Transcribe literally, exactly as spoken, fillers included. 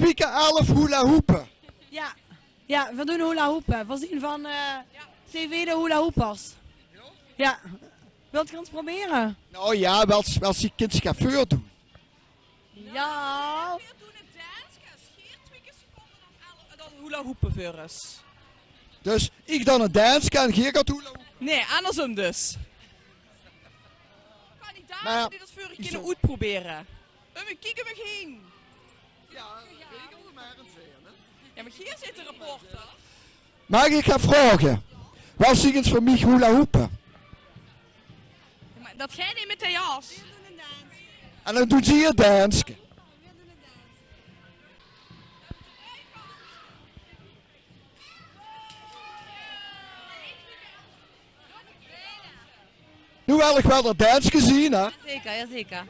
Zeker elf hula hoepe. Ja. Ja, veer doen hula hoepe. Veer zien van eh, C V de Hula Hoepers. Ja. Wilt geer ós probere? Nou ja, wel, wel zie kins dich effe veurdoen. Ja. Veer doen 'ne dance, es geer twieë kier seconde dan, dan hula hoepe veur ós. Dus ich dan 'ne dance en geer gaot hula hoepe? Nae, angersóm dus. Kandidaate die dat veur uch kinne oetprobere. Kiek óm uch heen. Ja, regel mer ins, hè. Ja, mer geer zeet de reporter. Maag ich effe vraoge? Waal zie ins veur mich hula hoepe. Ja, mer dat geit neet mit de jas. En dan doon zie 'n danske. Noe wil ich waal dat danske zien, hè? Zeker, ja zeker.